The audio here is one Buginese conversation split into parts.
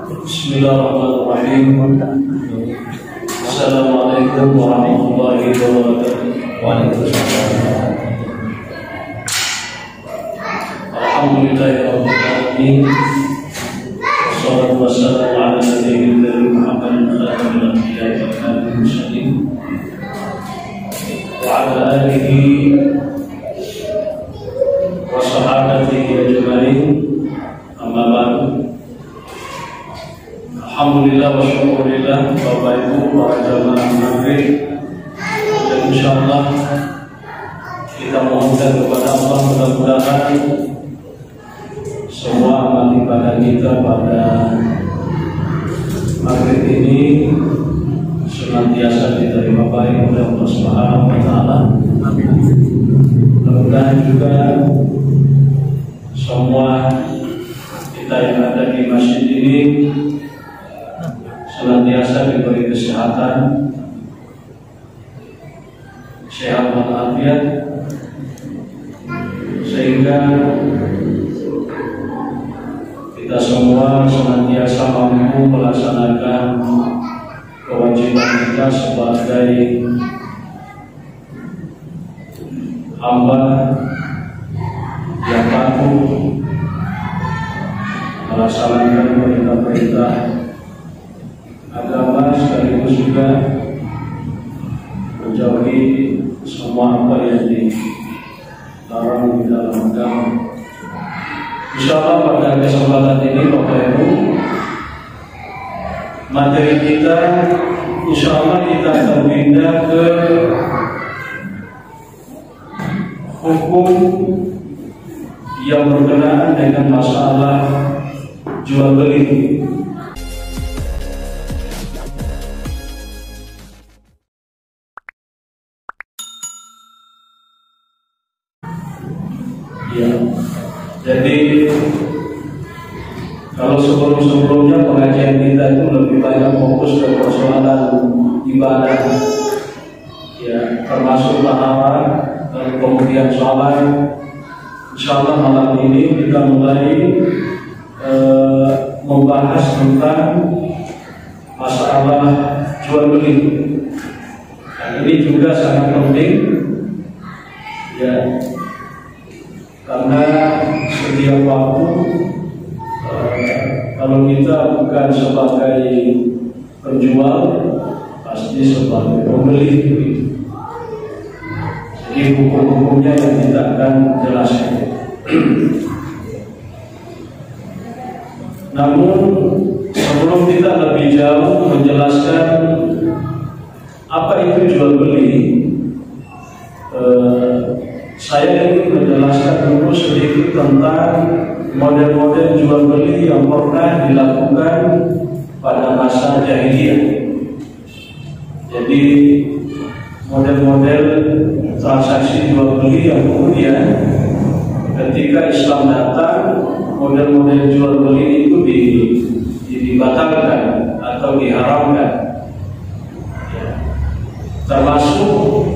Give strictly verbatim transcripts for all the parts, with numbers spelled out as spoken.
Bismillahirrahmanirrahim. Assalamualaikum warahmatullahi wabarakatuh. Waalaikumsalam. Alhamdulillahirabbil alamin. Wassalatu wassalamu ala nabiyil karim Muhammadin khatamil anbiya wa ala alihi mursalin wa ala alihi wa sahabatihi ajmain. Amma ba'du. Alhamdulillah wa syukurillah, Bapak Ibu, para jamaah maghrib. Dan insyaallah kita mohonkan kepada Allah, mudah-mudahan semua amal ibadah kita pada maghrib ini senantiasa diterima baik oleh Allah Subhanahu wa Ta'ala. Mudah-mudahan juga semua kita yang ada di masjid ini senantiasa diberi kesehatan, sehat walafiat, sehingga kita semua senantiasa mampu melaksanakan kewajiban kita sebagai hamba yang patuh melaksanakan perintah-perintah agama, sekaligus juga menjauhi semua apa yang dilarang di dalam agama. Insyaallah, pada kesempatan ini, Bapak Ibu, materi kita, insyaallah, kita akan pindah ke hukum yang berkenaan dengan masalah jual beli. Ya. Jadi, kalau sebelum-sebelumnya pengajian kita itu lebih banyak fokus ke persoalan ibadah, ya, termasuk taharat, lalu kemudian sholat. Insyaallah, malam ini kita mulai, eh, membahas tentang masalah jual beli. Dan ini juga sangat penting, ya, karena setiap waktu, eh, kalau kita bukan sebagai penjual, pasti sebagai pembeli. Jadi, hukum-hukumnya yang kita akan jelaskan. Namun, sebelum kita lebih jauh menjelaskan apa itu jual beli, eh, saya ingin menjelaskan dulu sedikit tentang model-model jual beli yang pernah dilakukan pada masa jahiliyah. Jadi, model-model transaksi jual beli yang kemudian ketika Islam datang, model-model jual beli itu di-, di-, dibatalkan atau diharamkan. Ya. Termasuk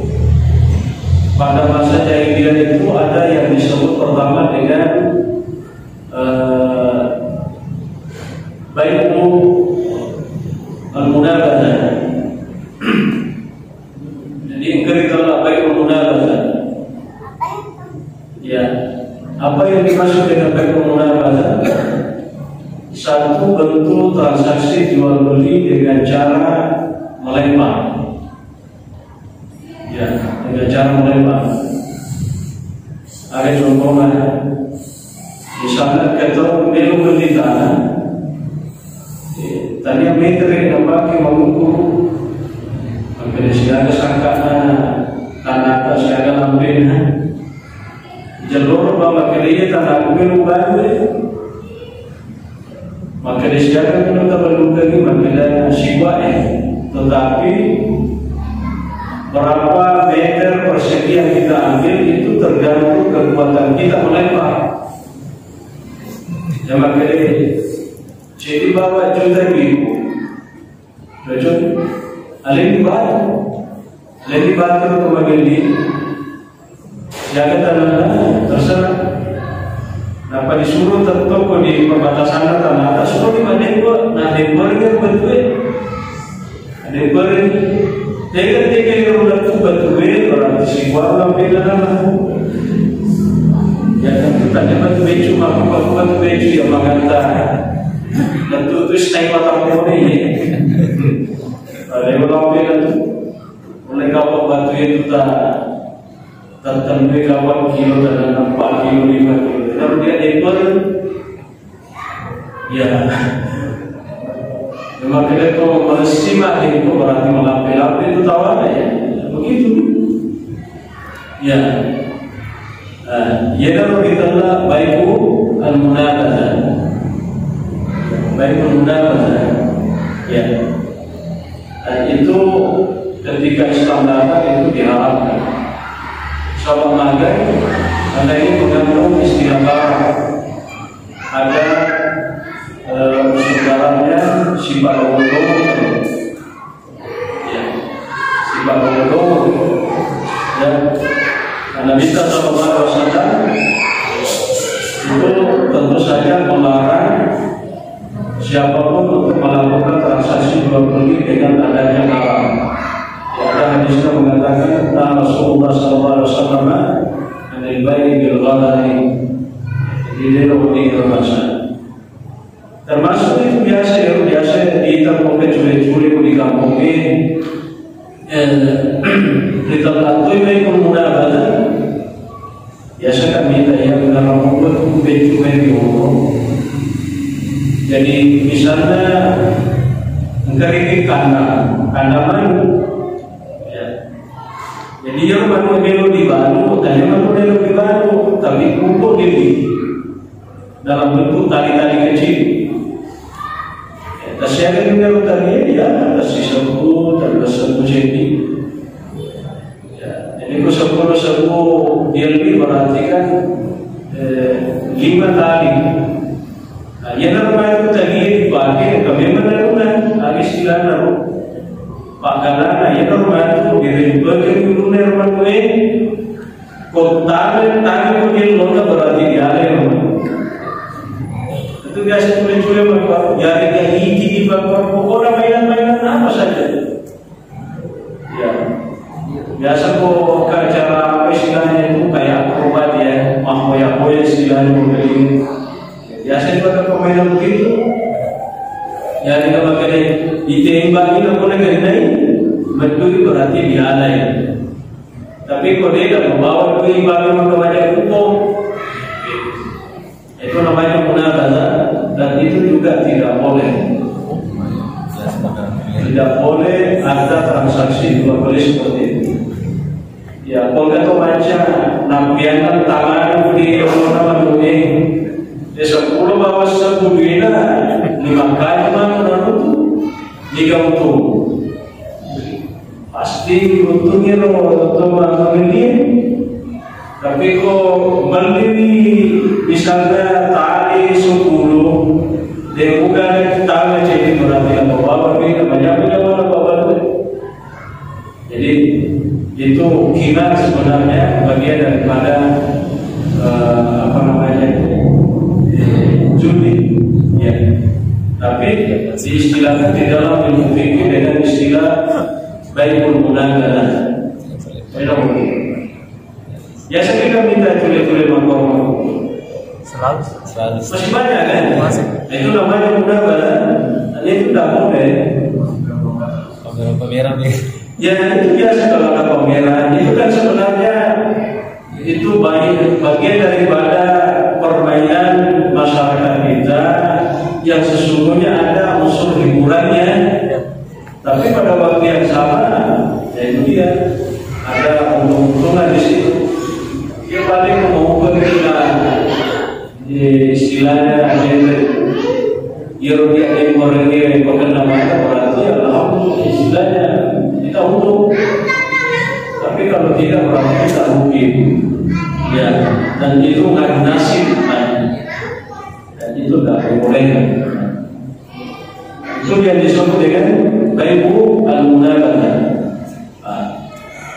pada masa jahiliyah itu ada yang disebut pertama dengan, eh, bai'u al-munabazah. Jadi, engka ritaung bai'u al-munabazah. Ya. Apa yang dimaksud dengan bai'u al-munabazah? Satu bentuk transaksi jual beli dengan cara melempar. Ya, dengan cara melempar. Ada contohnya, misalnya kita melo beli tanah, eh, tania metere napake manguku, makkeda siaga sangkana tanah, siaga lampena. Jalur ba makkeda iya tanah melo banjir. Makkeda siaga melo tabellukengngi, makkeda siwa e. Tetapi berapa meter persegi yang kita ambil itu tergantung kekuatan kita melempar. Ya, makkeda, jadi bawa juta ribu. Cocok? Aleni batu. Aleni batu ke magelli. Siaga tanana, terserah. Nappa disuruh tettong ko di perbatasan tanah, suruh di madempo, nah, dempo ri batue. Dempo ri, tega-tega ro lettu batue, berarti si kuala beda nama. Ya, tentu tadi batu becu, maka batu, batu becu yang mengata. Tentu itu style matang pole, ya. Ada yang orang beda tu. Oleh kapal batu itu tak Tattampe kapang kilo dan empat kilo, lima kilo. Lalu dia ekor, ya. Memang kita kalau malessi mah itu berarti melampe-lampe itu tawana ya. Begitu. Ya. Nah, ya kalau kita lah baik al-munabazah. Baik al-munabazah. Ya. Dan itu ketika Islam datang itu diharamkan. Sabab magai, karena ini mengandung istilah gharar. Ada eh, unsur ghararnya sifat Allah. Ya, sifat Allah. Ya. Karena Nabi Sallallahu Alaihi Wasallam itu tentu saja melarang siapapun untuk melakukan transaksi jual beli dengan adanya gharar. Ya, ada hadisnya mengatakan, "Naha Rasulullah sallallahu alaihi wasallam anil bai'i bil gharari." Jadi, dia tidak boleh bermasalah. Termasuk itu biasa ya, biasa kita mau curi-curi di kampung ini. Eh, kita bantu itu pun mudah banget. Biasa kami tanya, "Kenapa membuat pun cuma di rumah?" Jadi misalnya engkau ini kandang, kandang manuk. Ya. Jadi yang manuk melo di balu, tanya manuk melo di balu, tapi kumpul diri dalam bentuk tali-tali kecil. Ya, tasiaga melo tali, ya, tasi sepuluh, tali sepuluh centi. Ya, jadi ku sepuluh, sepuluh dia lebih berarti kan eh, lima tali. Nah, iya naro matu tali dipakai, kami mana luna, habis silana ro. Pak Galana, iya naro matu dirempeke luna rumah gue. Kota tali ku di luna berarti dia lero. Itu biasa cule-cule mah, Pak. Jadi kayak iki di Pak, pokoknya mainan-mainan apa saja. Ya. Biasa ko ke acara apa istilahnya itu kayak akrobat ya, mahoya-hoya istilahnya mungkin. Biasa juga ada permainan begitu. Ya, kita pakai ditembak ini, aku nak kena ini, betul itu berarti dialai. Tapi kalau dia tidak membawa duit, baru maka banyak hukum. Itu namanya munabazah dan itu juga tidak boleh. Tidak boleh ada transaksi jual beli seperti itu. Ya, kalau kata baca, nampianna tangan di orang nama dunia. Ya, sepuluh bawa sepuluh duitnya, lima kali mana itu. Jika untung. Pasti untungnya lo, lo, lo, lo, lo, lo, tapi ko melli misalnya tali sepuluh, de bukan tali jadi berarti apa bawa ini banyak punya mana bawa tu. Jadi itu khiyar sebenarnya bagian daripada eh, apa namanya itu eh, judi, ya. Tapi di istilah di dalam ilmu fikih dengan istilah bai'ul munabazah. Beda mungkin. Biasa kita minta cule-cule mangkok. Selalu. Selalu. Masih banyak kan? Masih. Nah, itu namanya munabazah. Dan itu tidak boleh. Pameran-pameran nih. Ya, itu biasa kalau ada pameran. Itu kan sebenarnya itu baik bagian daripada permainan masyarakat kita yang sesungguhnya ada unsur hiburannya. Tapi pada waktu yang sama, ya itu dia, ada untung-untungan di situ. Dia paling mau kita, eh, istilahnya, ada yang, ya, dia yang orang dia yang pakai namanya, berarti ya, alhamdulillah, istilahnya, kita untung. Tapi kalau tidak, berarti kita rugi. Ya, dan itu kan nasib, kan. Dan itu tidak boleh. Itu yang disebut dengan bai'u al-munabazah. Nah,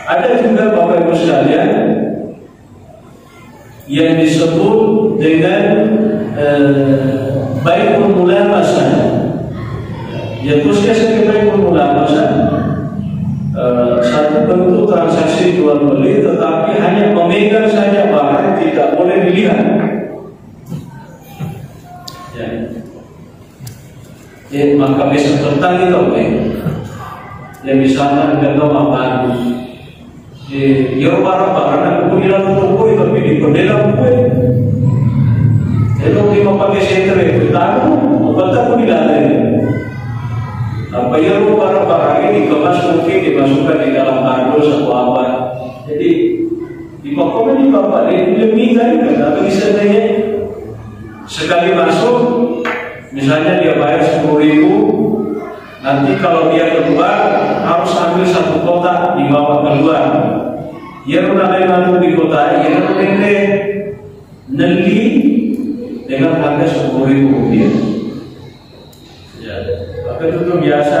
ada juga Bapak Ibu sekalian yang disebut dengan, eh, bai'ul mulamasah. Ya, terus dia sebagai bai'ul mulamasah, eh, satu bentuk transaksi jual beli, tetapi hanya memegang saja barang, tidak boleh dilihat. Ya. Eh, maka bisa tertanya tau, eh. Ya, misalnya, kita mau makan. Eh, iyaro barang-barang na ko ri laleng toko e, tapi di pendela buku e. Elo ki mappake sentre, tahu, apa tak ko di laleng. Apa iyaro barang-barang ini dikemas, mungkin dimasukkan di dalam kardus atau apa. Jadi, di toko ini bapak dia, dia minta juga, tapi bisa tanya. Sekali masuk, misalnya dia bayar sepuluh ribu, nanti kalau dia keluar, harus ambil satu kotak dibawa keluar. Iyaro nalai maneng di kotak, iyaro nende nelli dengan harga sepuluh ribu rupiah. Ya, tapi itu tuh biasa.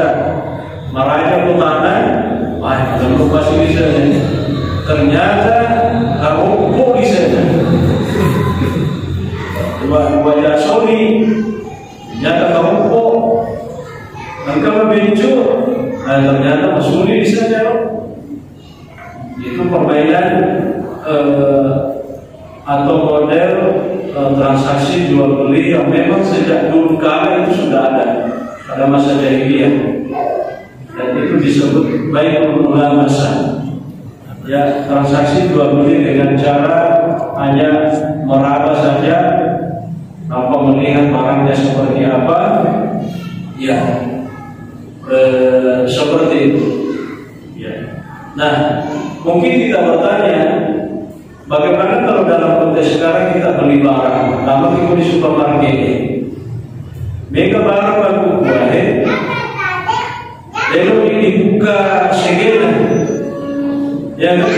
Maraja kotana, wah, itu pasti bisa nih. Ternyata karokko bisa nih. Dua, dua jasori, ternyata karokko. Engka mabencu, nah, ternyata masuli bisa nih. Itu permainan, eh, atau model, eh, transaksi jual beli yang memang sejak dulu kala itu sudah ada pada masa jahiliyah. Dan itu disebut bai'ul mulamasah. Ya, transaksi jual beli dengan cara hanya meraba saja tanpa melihat barangnya seperti apa. Ya, eh, seperti itu. Ya. Nah, mungkin kita bertanya, bagaimana kalau dalam konteks sekarang kita beli barang, pertama kita di supermarket. Mega barang baru buah, eh? Lalu dibuka segala. Ya, kan?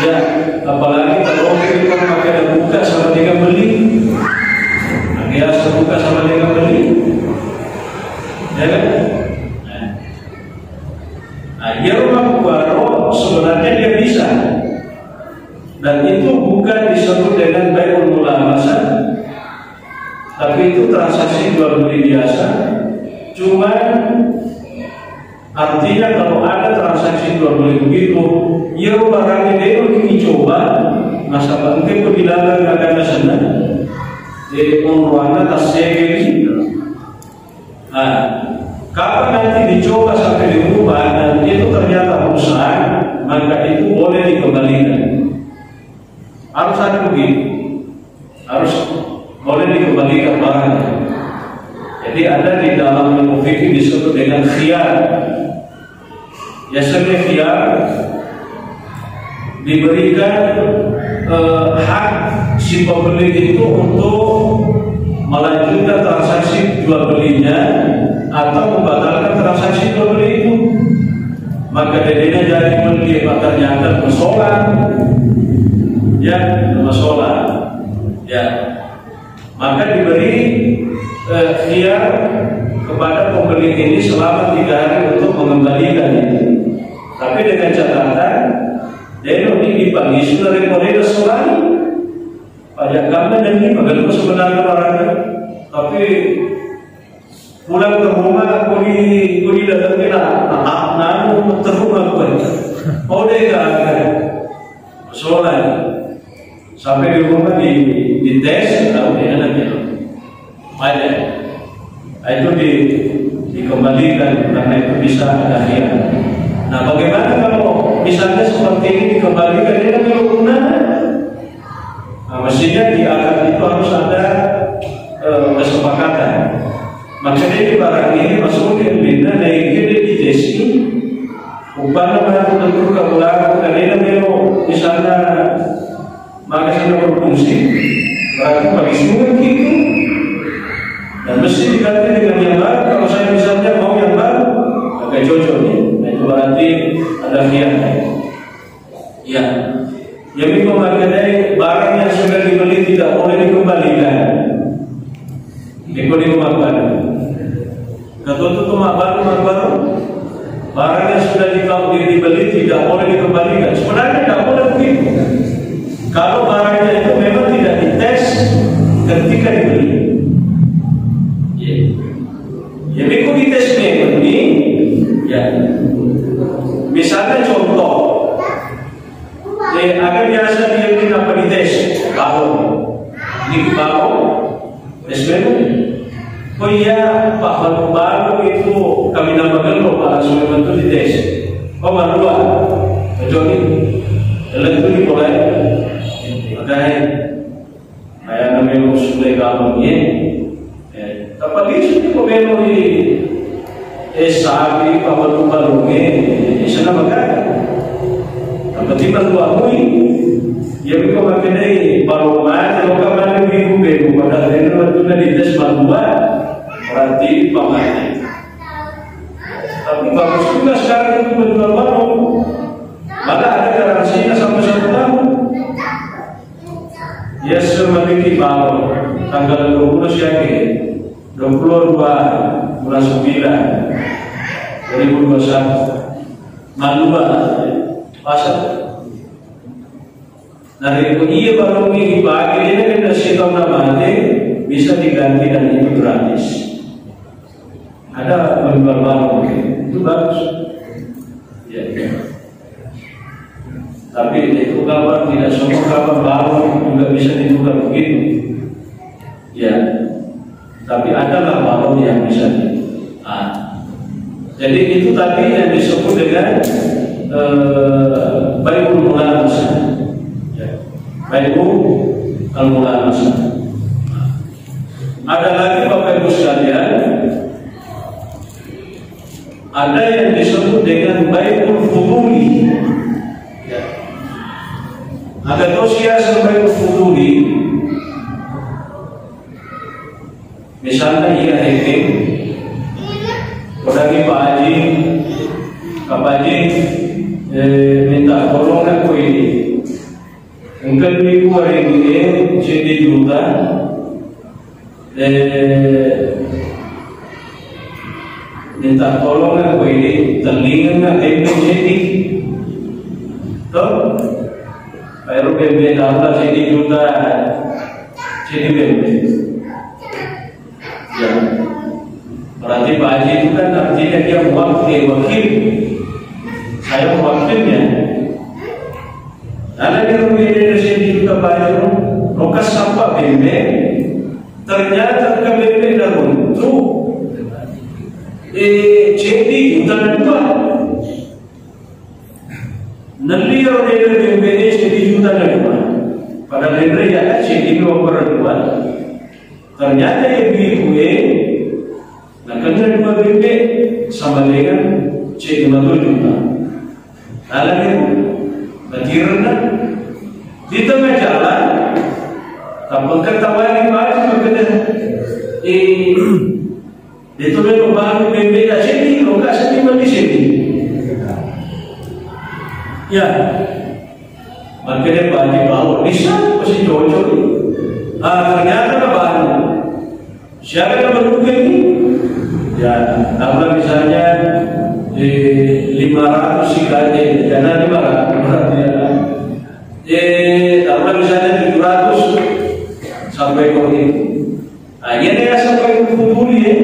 Ya, apalagi kalau kita pakai buka sama dengan beli. Biasa buka sama dengan beli. Ya, kan? Nah. Nah, iyaro makkuaro sebenarnya dia bisa. Dan itu bukan disebut dengan bai'ul mulamasah, tapi itu transaksi jual beli biasa. Cuman artinya kalau ada transaksi jual beli begitu, iyaro barangnya dé' dicoba, nasaba engka ko dilaleng aga senna, eh, onroanna tassegeri. Nah, kapan nanti dicoba sampai dirubah dan itu ternyata rusak, maka itu boleh dikembalikan. Harus ada begitu. Harus boleh dikembalikan barangnya. Jadi ada di dalam ilmu fikih disebut dengan khiyar. Ya, sebagai khiyar diberikan, eh, hak si pembeli itu untuk melanjutkan transaksi jual belinya atau membatalkan transaksi jual beli itu. Maka dedena jadi melli, ternyata masolang. Ya, masolang. Ya. Maka diberi, eh, khiyar kepada pembeli ini selama tiga hari untuk mengembalikan itu. Tapi dengan catatan, dé' noni dipangisu dari Korea Selatan. Pajak kami dan ini bagus sebenarnya barangnya. Tapi pulang ke rumah, kuli, kuli datang kena, nah, nanu terumah gue. Oh, deh, gak ada. Soalnya, sampai di rumah di, dites, tahu dia ada bilang. Banyak. Nah, itu di, dikembalikan karena itu bisa ada khiyar. Nah, bagaimana kalau misalnya seperti ini dikembalikan, dia kan belum guna? Nah, mestinya di akad itu harus ada, eh, kesepakatan. Makanya di barang ini masuk ke bina naik ke di desi. Upana batu tentu kabulan, karena melo misalnya maka sudah berfungsi, berarti bagi semua gitu. Dan mesti diganti dengan yang baru. Kalau saya misalnya mau yang baru, agak cocok nih. Nah, itu berarti ada khiyar. Ya. Jadi pemakaian barang yang sudah dibeli tidak boleh dikembalikan. Itu di rumah baru. Ketutup rumah baru, rumah baru. Barang yang sudah dikau-, dibeli tidak boleh dikembalikan. Sebenarnya tidak boleh begitu. Kalau barangnya itu memang tidak di-, Tes ketika dibeli. Ya. Jadi, ku dites memang ni, ya. Misalnya contoh, eh, ada biasa dia ini apa dites? Balong. Ini balong, tes memang. Oh iya, Pak, balong itu kami namakan loh, Pak, langsung memang itu dites. Oh, madua. Kecuali, itu dimulai. Makanya, Ayana melo sulle galung ye. Eh, tappa lisu ko melo i, eh, sapi, pabalu-balunge, eh, sana magana. Tappa tiba dua mui, ya, miko makenai balung mate, loka mate minggu bego, padahal ini waktu na dites madua, berarti pamane. Tapi bagus juga sekarang itu menjual balung. Malah ada garansinya sampai satu tahun. Iya, semiliki balong tanggal dua puluh siaga, dua puluh dua bulan sembilan dua ribu dua puluh satu. Madua pasang. Nah, itu iya balong ini pakai, dia kan sudah setahun mate, bisa diganti dan itu gratis. Ada menjual balong, itu bagus. Ya. Tapi itu kabar, tidak semua kabar balong juga bisa ditukar begitu. Ya. Tapi adalah balong yang bisa di-, ah. Jadi itu tadi yang disebut dengan, eh, bai'ul mulamasa. Ya. Bai'ul mulamasa. Ada lagi, Bapak Ibu sekalian, ada yang disebut dengan bai'ul fuduli. Ya. Ada tosia bai'ul fuduli. Misalnya, iya, heke, kodangi Pak Haji, Pak Haji, eh, minta tolong aku ini. Engka duiku arengnge seddi juta, eh, minta tolong ko ini, tellingenna bembe seddi. Toh? Baru bembe tambah seddi juta, seddi bembe. Ya. Berarti Pak Haji itu kan artinya dia mewakili, wakil. Saya mewakilnya. Ada di rumah ini ada seddi juta Pak Haji, rokas sampah bembe. Ternyata ke bembe dan untuk, eh, seddi juta dan dua. Nelli ro bembe seddi juta dan dua. Padahal bembe ya kan seddi dua per dua. Ternyata ibu-ibu e, nakenna dua bembe sama dengan seddi lima puluh juta. Lalu itu, berarti rendah. Di tengah jalan, tappa engka tawari baju berkena. Eh, itu memang baju bembe seddi, kalau nggak seddi, mandi seddi. Ya. Makanya baju bau, bisa, pasti cocok. Ah, ternyata baru. Siapa yang menduga ini? Ya, karena misalnya di lima ratus sih kan, eh, karena lima ratus, ya. Eh, karena misalnya tujuh ratus sampai kau ini. Nah, ini yang sampai kumpul ya.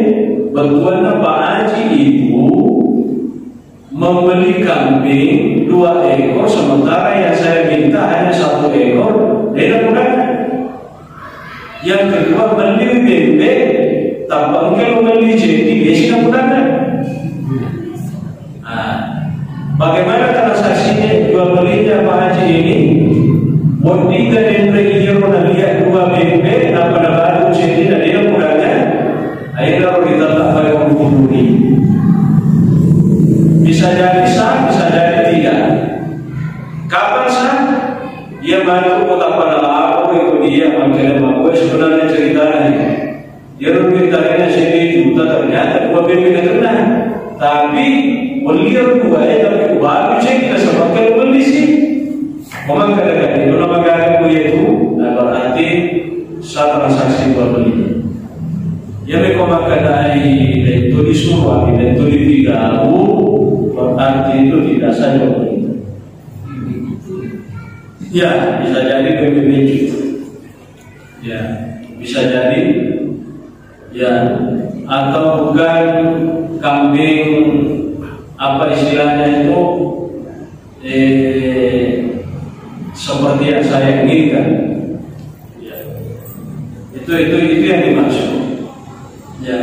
Bantuan Pak Haji itu membeli kambing dua ekor, sementara yang saya minta hanya satu ekor, beda bukan? Yang kedua, beli bembe, tappa engka lo beli jadi, dia sih bukan? Nah, bagaimana transaksinya jual belinya Pak Haji ini? Wedding denre iyaro naliya dua bembe, nappa nabalu ceddi, na dena mudaga, akhirnya ro ditata pai menghubungi. Bisa jadi sah, bisa jadi tidak. Kapan sah? Iya baru kota pada lako itu dia makanya, sebenarnya ceritanya. Iyaro duit talianna seddi juta, ternyata dua bembe nakenna. Tapi, welliro dua e, tapi baru ceddi nasabakka wellisi. Makkeda-keda itu nama gaga ku itu, nah, berarti sah transaksi jual beli. Iya meko makkedai itu disuruh, itu dipidau, berarti itu tidak sah jual beli. Ya, bisa jadi bembe becu. Ya, bisa jadi, ya, atau bukan kambing, apa istilahnya itu, eh, seperti yang saya inginkan. Ya. Itu, itu, itu yang dimaksud. Ya.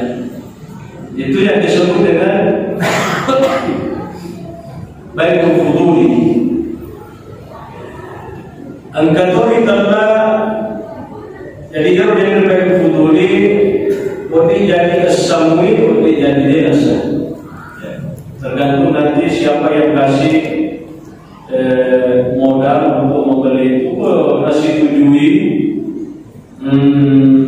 Itu yang disebut dengan bai'ul fuduli. Engka to ri tella, jadi ero de' bai'ul fuduli, wedding jadi essamui, wedding jadi de' essa. Ya. Tergantung nanti siapa yang kasih, eh, modal untuk membeli itu, eh, nasetujui. Hmm.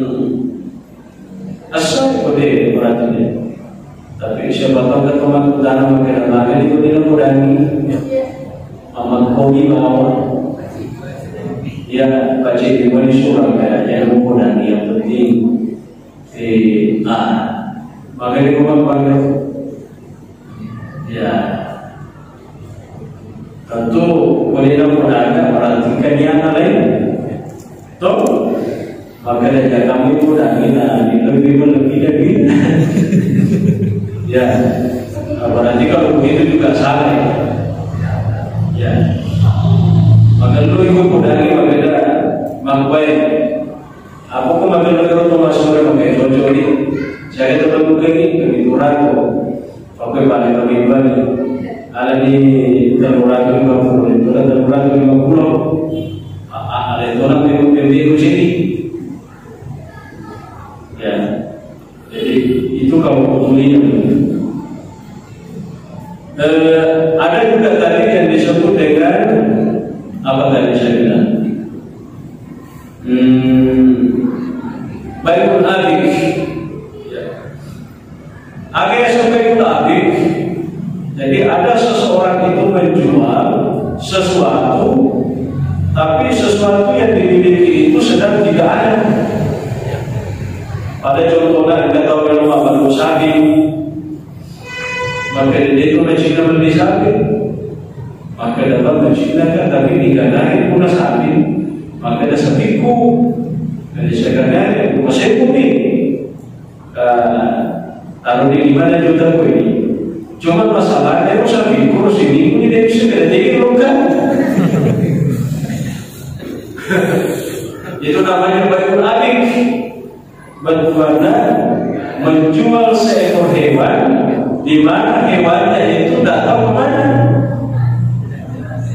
Essa ko de' berarti de'. Tapi siapa tahu kan teman utama makin lama itu dia mau dani. Aman komi bawa. Ya, pasti di mana surang ya, yang mau dani yang penting. Eh, ah, makanya gua panggil. Ya. Tentu, boleh dong, udah ada orang tingkahnya lain. Toh? Maka dari kami itu udah gila, lebih lebih dari. Ya. Berarti kalau begitu juga salah, ya. Ya. Maka lu ikut udah gila, beda. Mak baik. Apa ko magello ero to masure mangke cocok ni. Saya tetap buka ni, kami kurang ko. Oke, paling kami bani. Ala ni tellu ratu lima puluh, itu ada tellu ratu lima puluh. A-, a-, ada itu nanti mungkin di sini. Ya. Jadi, itu kalau kuliah. Eh, ada juga tadi yang disebut dengan apa tadi saya bilang? Hmm, bai'ul abik. Ya. Aga yaseng bai'ul abik. Jadi ada seseorang itu menjual sesuatu, tapi sesuatu yang dimiliki itu sedang tidak ada. Pada contohnya, kita tahu yang rumah baru sapi, maka dia itu Cina beli sapi. Maka dapat Cina kan, tapi tidak naik pula sapi. Maka ada sapiku. Jadi saya kata, "Masih pun nih." Eh, taruh di lima juta ko ini. Cuma masalahnya, ko sapi ko sini, ini dia bisa bela diri lo kan? Itu namanya bai'ul abik. Bagaimana menjual seekor hewan, di mana hewannya itu datang kemana?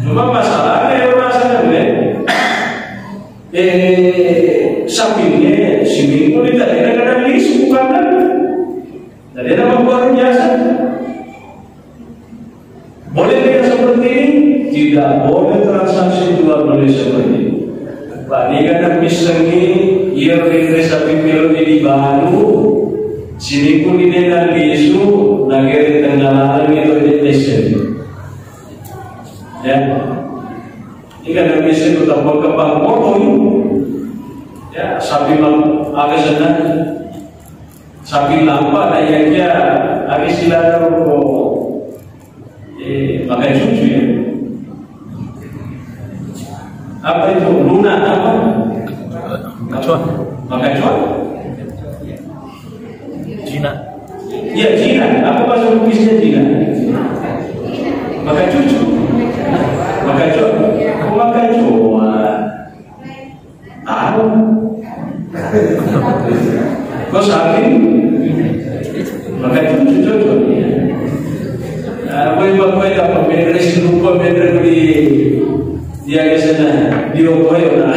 Cuma masalahnya, ya, masalahnya, Eh, sapingnge siminggu ri tadena kadang lisu, bukan? Tadena membuat biasa. Boleh tidak seperti ini? Tidak boleh transaksi jual beli seperti ini. Pak, ini kadang misengi, iya rinre sapi melo di baru, siminggu di dena lisu, nagere tengah lalang itu di desa. Ya. Ini kan bisa itu tambah kembang motor. Ya, sapi lam-, aga senang. Sapi lampa, ada yang dia, ada istilah apa? Eh, makan cucu ya. Apa itu? Lunak apa? Makan cuan. Makan cuan? Cina. Iya, Cina. Apa bahasa Bugisnya Cina? Maka cucu. Maka cucu. Maka cucu. Tahu. Kau sapi? Maka cucu, cucu. Apa yang bapak dapat bendera si lupa bendera di dia ke sana di Okoyo lah.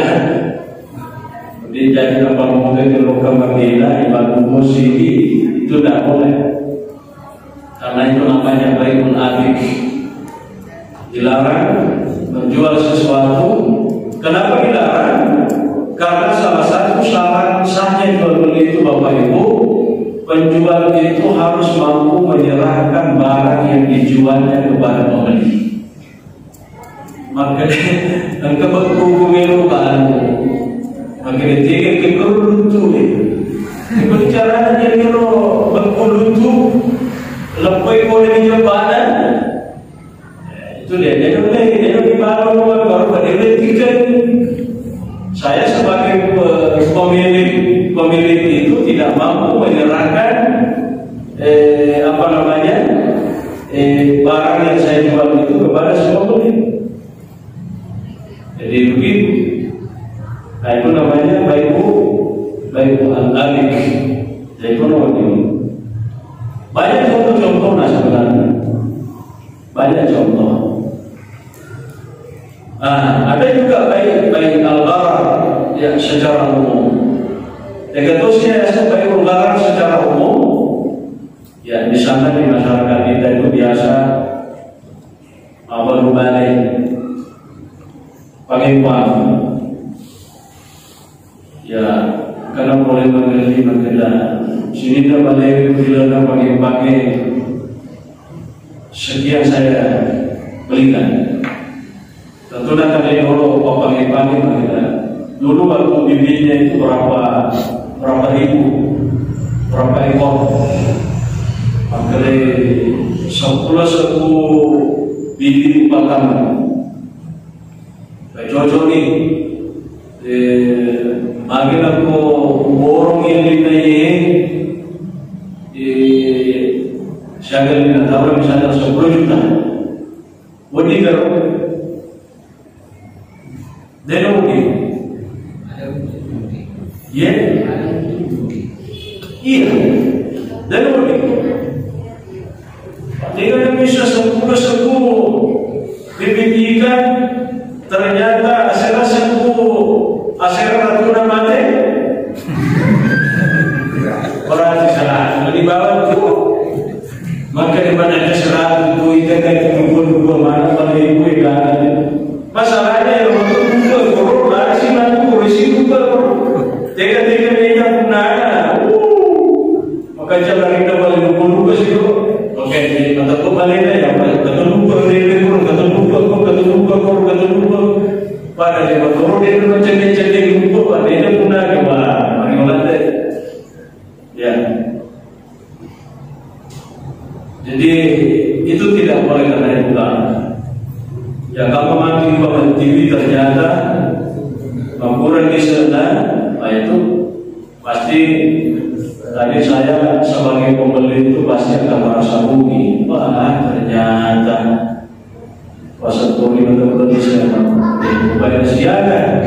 Jadi, jangan apa mau ke lokal Madinah, ibarat musik itu tidak boleh. Karena itu namanya bai'ul abik. Dilarang menjual sesuatu. Kenapa dilarang? Karena salah satu syarat sahnya jual beli itu, Bapak Ibu, penjual itu harus mampu menyerahkan barang yang dijualnya kepada pembeli. Maka engka bekku ku melo banu. Maka dia tiga ke perlu tu. Bicara dia melo bekku lutu. Lepai boleh di jembatan. Itu dia, dia udah, dia udah di baru, baru pada dia tiga. Saya sebagai pe-, pemilik barang yang saya jual itu kepada si pembeli. Jadi begitu. Nah, itu namanya bai'u, bai'u al-abid. Jadi itu namanya. Banyak contoh-contoh, nah, sebenarnya. Banyak contoh. Nah, ada juga bai'u, bai'u al-gharar, ya, secara umum. Yang ketiga, ya, bai'u al-gharar secara umum. Ya, misalnya di masyarakat kita itu biasa apa, lu balik pakai uang. Ya, karena boleh membeli makkeda, sini dah balik bilang pakai-pakai sekian saya belikan. Tentu nanti dulu pakai-pakai makkeda. Dulu waktu bibitnya itu berapa, berapa ribu, berapa ekor. Makkeda sepuluh, sepuluh bibit empat. Cocok ni. Eh, magi nakko borong yang dinaik, eh, siaga ni, tahu misalnya sepuluh juta. Wedding karo? De' wedding. Iya. Iya. De' wedding. Tega bisa sepuluh, sepuluh bibit ikan, ternyata asera sepuluh, asera ratuna mate. Berarti salah. Di bawah tu. Maka di mana ada seratu tu, itu kan itu dua puluh dua mana pada ibu ikan. Masalahnya yang waktu dua puluh, lari sih nanti polisi dua puluh. Tega-tega dia punana. Uh. Maka jalan kita balik dua puluh dua sih tu. Oke, jadi mata tu balik dah ya, kata lupa dia, kata lupa, kata lupa, kata lupa. Pada dia betul dia macam-macam dia lupa, pada dia punana, wah, mari ulang deh. Ya. Jadi, itu tidak boleh karena itu, Kak. Ya, kalau mati Bapak Tiwi ternyata makurang di sana, nah, itu pasti tadi saya sebagai pembeli itu pasti akan merasa rugi. Wah, ternyata Pasal toni betul-betul bisa, eh, upaya siaga.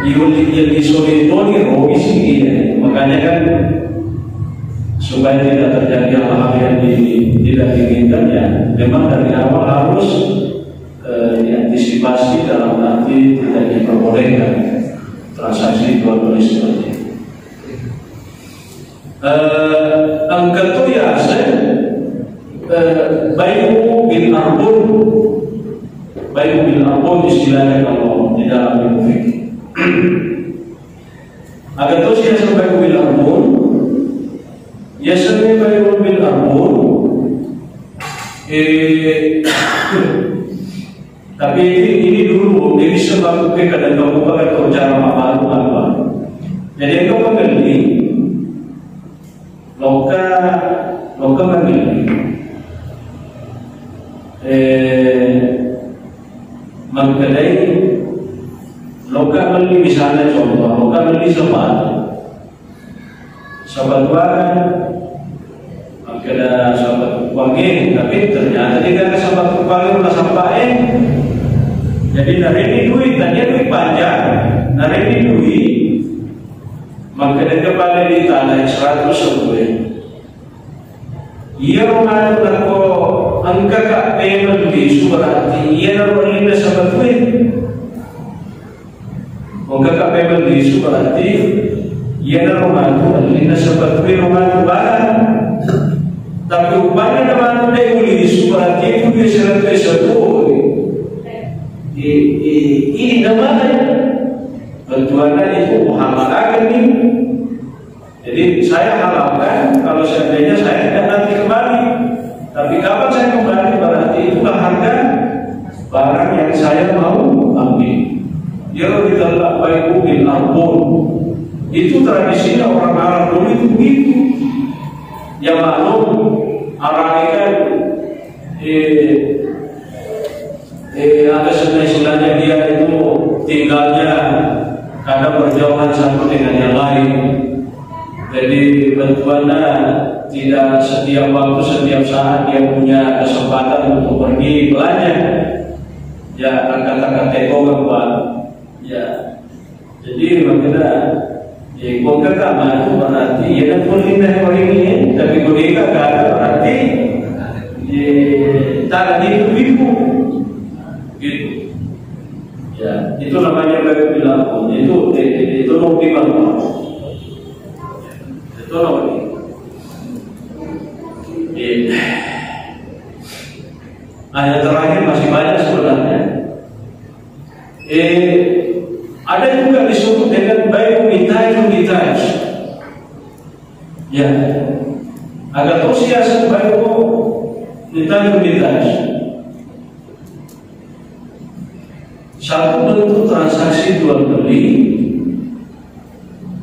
Ibu yang disolidoni, rogi sih, iya. Makanya kan supaya tidak terjadi hal-hal yang di-, tidak diinginkan, ya, memang dari awal harus, eh, diantisipasi dalam arti tidak diperbolehkan transaksi jual beli seperti itu. Eh, engka to yaseng, eh, bai'u bil arbun. Bai'u bil arbun istilahnya kalau di dalam ilmu fikih. Aga to yaseng bai'u bil arbun, yaseng bai'u bil arbun, eh, Tapi ini, ini dulu, jadi sebab ke kadang kamu pakai cara mabalu apa. Jadi engka pangelli, loka, loka pangelli. Eh, mangkedai, loka melli misalnya contoh, loka melli sepatu. Sapatuanna, makkeda sapatu kuangnge, tapi ternyata de' gaga sapatu kuangnge, na sampae. Jadi, narekki dui, tania dui panjang, narekki dui, makkeda kepala di tanah seratus sepuluh. Iyaro matu nakko engkaka pemeng lisu, berarti iyanaro ellinna sapatue. Engkaka pemeng lisu, berarti iyanaro matu ellinna sapatue ro matu barang. Tapi uppanna na matu de' ulisu, berarti itu dia seratus sepuluh. I, i, ini namanya. Tentuanna itu muhammalakan ni. Jadi, saya halalkan kalau seandainya saya tidak nanti kembali. Tapi kapan saya kembali, berarti itulah harga barang yang saya mau ambil. Iyaro ritella bai'u bil arbun. Itu tradisinya orang Arab dulu itu begitu. Ya maklum, Arab ini kan, eh, Eh, ada sebenarnya istilahnya dia itu tinggalnya kadang berjauhan satu dengan yang lain. Jadi, bantuannya Tidak setiap waktu, setiap saat dia punya kesempatan untuk pergi belanja. Ya, kata-kata tekongan, Pak. Ya. Jadi, makanya, ya, kalau kata matu berarti, ya, kan, kalau kita hari ini, tapi kalau dia kata berarti, ya, tak ada itu ibu. Gitu. Ya, itu namanya baik bilang, itu, itu, itu optimal. Itu optimal. Iya. Nah, yang terakhir masih banyak sebenarnya. Eh, ada juga disebut dengan bayu nitaj nitaj. Ya. Agak usia bayu nitaj nitaj. Satu bentuk transaksi jual beli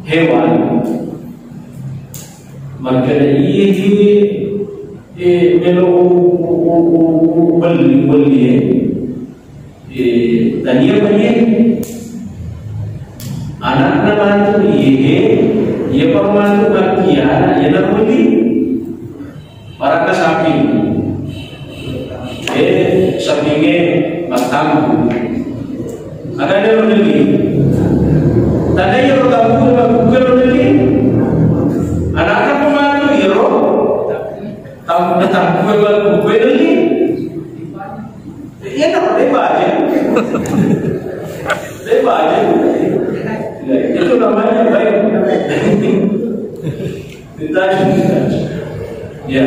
hewan. Maka iya di, eh, melo u-, u-, u-, u-, u-, beli, beli, eh. Eh, tania beli, eh. Anakna matu, iya, eh. Iya, permatu, iya, anak, iya, nak beli. Barang sapi. Eh, sapinge mattampu. Ada dia lo deli. Tanda iya lo tampu, lo buka lo deli. Anakna pematu, iya lo. Tampu, tampu, lo buka deli. Iya, tak ada baca. Ada baca. Ya, itu namanya baik. Kita, ya.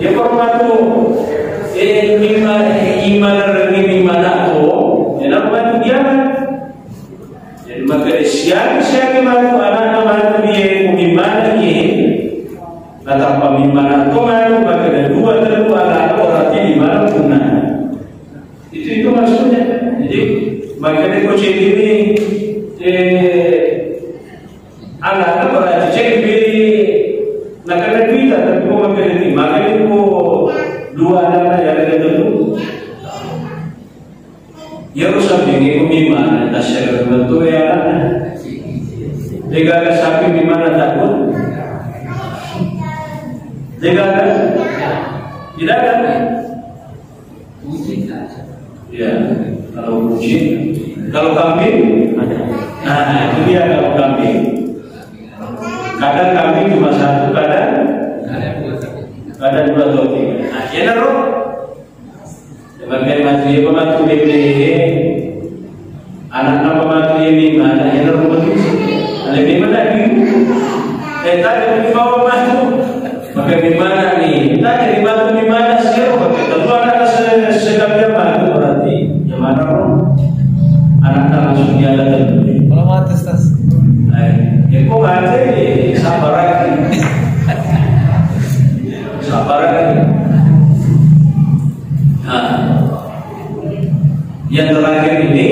Ya, permatu, eh, mimma, imana, mimma nako, ya, permatu dia. Jadi, maka siang, siang matu, anak-anak matu dia, mimma dia. Nah, tanpa mimma nako, matu, maka ada dua, tentu anak, berarti di mana punna. Itu, itu maksudnya. Jadi, maka dia kocek ini, eh, Anakna berarti cek beli, nakana duita, tapi ko makkeda ni, makanya ko dua anakna yang ada dulu. Ya, rusak ini ko mimma, tasya ke dua tu ya. Tiga ke sapi mimma takut. Tiga kan? Tidak kan? Ya, kalau kucing, kalau kambing, nah, itu dia kalau kambing. Kadang kambing cuma satu, kadang, kadang dua atau tiga. Nah, iya, naro. Ya, makanya mati, ya, pematu bebe. Anakna pematu ini, mana yang rumah itu? Ada di mana di? Eh, tadi di bawah matu. Maka di mana nih? Tadi di batu di mana sih? Maka kedua anak se-, sekalian matu berarti. Yang mana, Bro? Anakna langsung dia datang. Kalau mati, Ustaz. Eh, ya, kok mati? Sabar lagi. Sabar lagi. Nah. Yang terakhir ini,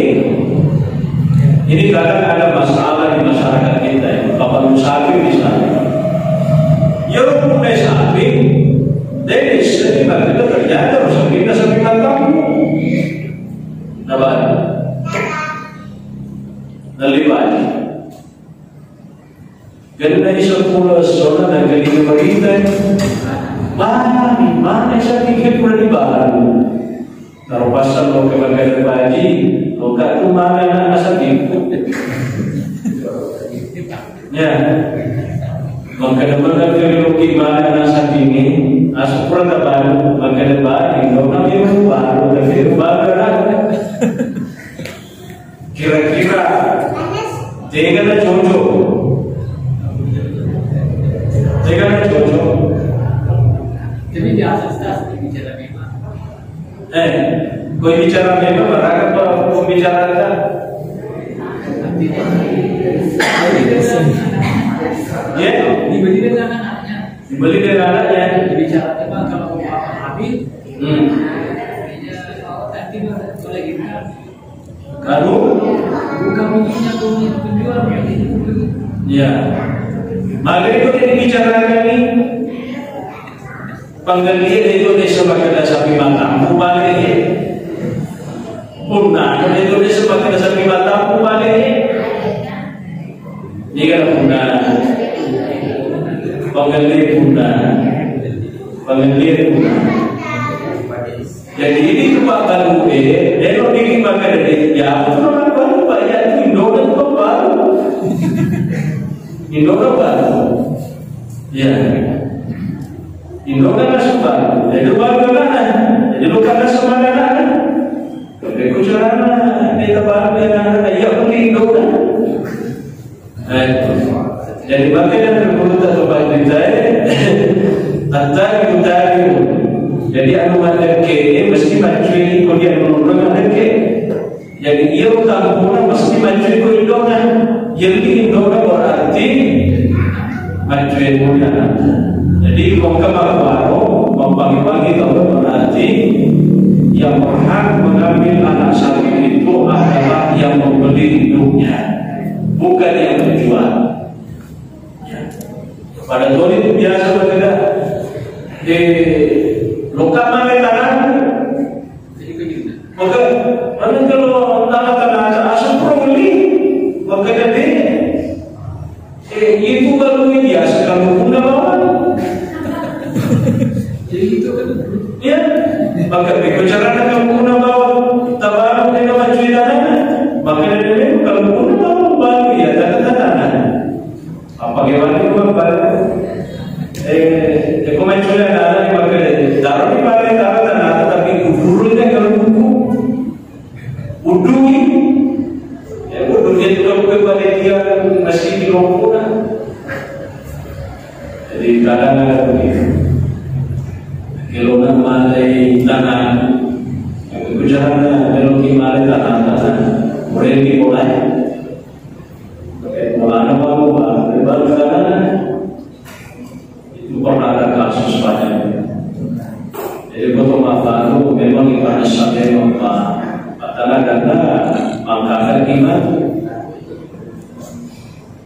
ini kadang ada masalah di masyarakat kita, ya. Bapak Musafir misalnya. Ya, punya sapi, dari sini kita ternyata harus pindah sapi kampung. Nah, Pak. Nah, liwat. Gennai seppulo essona naggalina berita. Mani, mani sapi ke pura di baru. Naro pasang lo ke bagai baji, lo katu mana anak sapi. Ya. Maka mana ke lo ki mana anak sapi ni, asupra ta baru, maka baru, lo kami baru, tapi baru lah. Kira-kira tegana cocok? Tegana cocok? Jadi biasa, Ustaz, bicara memang. Eh, kau bicara memang, barang apa pembicaraan? Ya? Dibeli dengan anaknya. Dibeli dengan anaknya. Bicara memang kalau mau apa habis. Hmm. Nanti boleh kita Lalu? Bukan penjual, penjual. Ya. Maka itu yang dibicarakan ini. Panggalina itu desa makkeda sapi mata, mubalik ya. Punna itu desa makkeda sapi mata, mubalik ya. Ini kan punna. Panggalina punna. Jadi ini tu Pak Balu, eh, dia kok diri pakai dari, ya, aku tu orang baru, Pak, ya, tu Indo kan tu baru. Indo kan baru. Ya. Indo kan suka. Jadi baru kan. Jadi lu kan semangat kan. Tapi ku carana, dia baru dia kan, ya, aku Indo kan. Eh, jadi makanya terguru tak coba dicai. Hatta yutari. Jadi anu madeke mesti macui ko dia menurut madeke. Jadi iya utampuna mesti macui ko Indona. Jadi Indona berarti macui muna. Jadi kau kemana baru mempangi-pangi kau berarti yang berhak mengambil anak sapi itu adalah yang membeli induknya. Bukan yang menjual. Ya. Pada toni itu biasa berbeda. Eh, lokap mana tanah? Maka, mana kalau tanah-tanah asal perlu beli, maka jadi, eh, itu kalau biasa kalau guna bawang. Jadi itu kan. Ya, maka beko carana kalau guna bawang, tabaru dengan macui tanah, maka dari kalau guna bawang baru ya tanah-tanah. Apa gimana itu, Bang? Eh, ya, kau main sudah ada, ada yang pakai. Taruh di mana, taruh tanah, tapi kuburnya kalau buku. Udui. Ya, udui itu kalau ke panitia masih di Lombok, kan. Jadi, kadang ada begitu. Kalau nak malai tanah, aku bicara, kalau di malai tanah, tanah, boleh dimulai. Oke, mulana baru, baru, baru sekarang. Itu pernah ada kasus banyak. Jadi, foto mata itu memang ibadah sampai memang. Karena, karena mengangkat iman.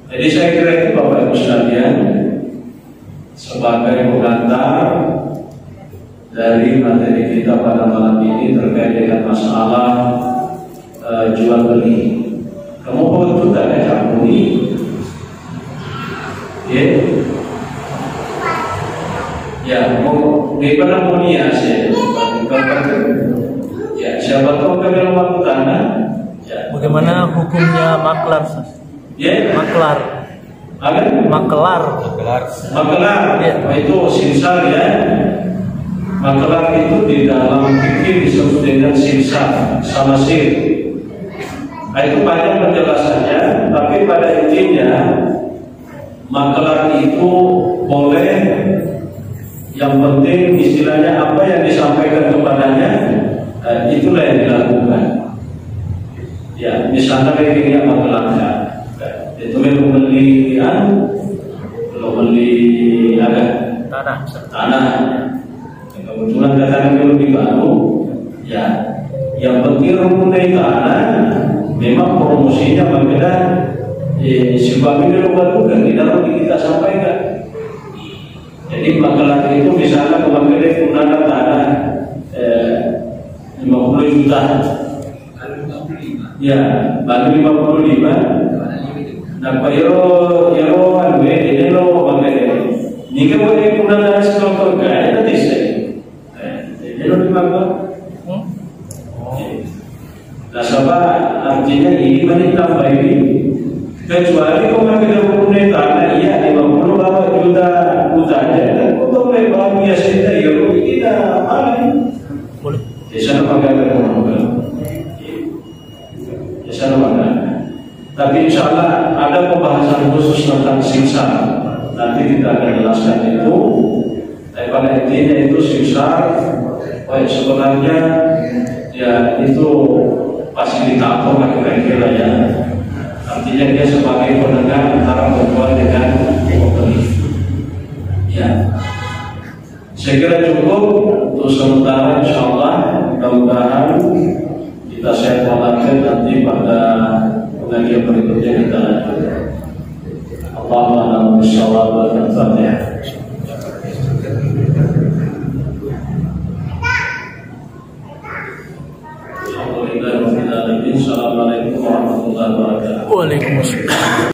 Jadi, saya kira itu, Bapak Ibu sekalian, sebagai pengantar dari materi kita pada malam ini terkait dengan masalah, eh, jual beli. Kamu betul tak ada campur ni? Ya. Ya, mau, di mana mau ni ya, saya. Ya, siapa tahu kita dalam waktu tanah. Ya. Bagaimana hukumnya maklar, Ustaz? Ya. Maklar. Apa? Makelar. Makelar. Iya. Apa itu simsar ya? Makelar itu di dalam fikih disebut dengan simsar, samasir. Nah, itu panjang penjelasannya, tapi pada intinya makelar itu boleh, yang penting istilahnya apa yang disampaikan kepadanya, eh, itulah yang dilakukan. Ya, misalnya kayak gini apa gelangnya. Itu mau beli anu, kalau beli ada tanah. Tanah. Kebetulan datang dulu di Batu, ya. Yang penting rumput dari tanah, memang promosinya berbeda. Eh, sebab ini lo Batu kan kita sampaikan. Jadi makelar itu misalnya kemarin itu nana tanah, eh, lima puluh juta. Ya, baru lima puluh lima. Nah, Pak Iro, Iro, anu, eh, ini lo pakai. Ini kan boleh kurang dari secontoh gaya tadi saya. Eh, ini lo lima puluh. Hmm? Nasaba artinya ini menitambah ini. Kecuali kau makin punya tanah, iya, lima puluh berapa juta, juta aja. Dan kau boleh bawa biasa kita, ya, kau ini dah apa nih? Boleh. Di sana pakai apa? Di sana pakai. Tapi insya Allah ada pembahasan khusus tentang simsar. Nanti kita akan jelaskan itu. Tapi pada intinya itu simsar, baik sebenarnya ya itu fasilitator lah kira-kira ya. Artinya dia sebagai penengah antara penjual dengan pembeli. Ya. Saya kira cukup untuk sementara, insya Allah. Mudah-mudahan kita sehat walafiat, nanti pada pengajian berikutnya kita lanjut. Allahu a'lam bishawab. Al-Fatihah. Alhamdulillahirabbil alamin. Assalamualaikum warahmatullahi wabarakatuh. Waalaikumsalam.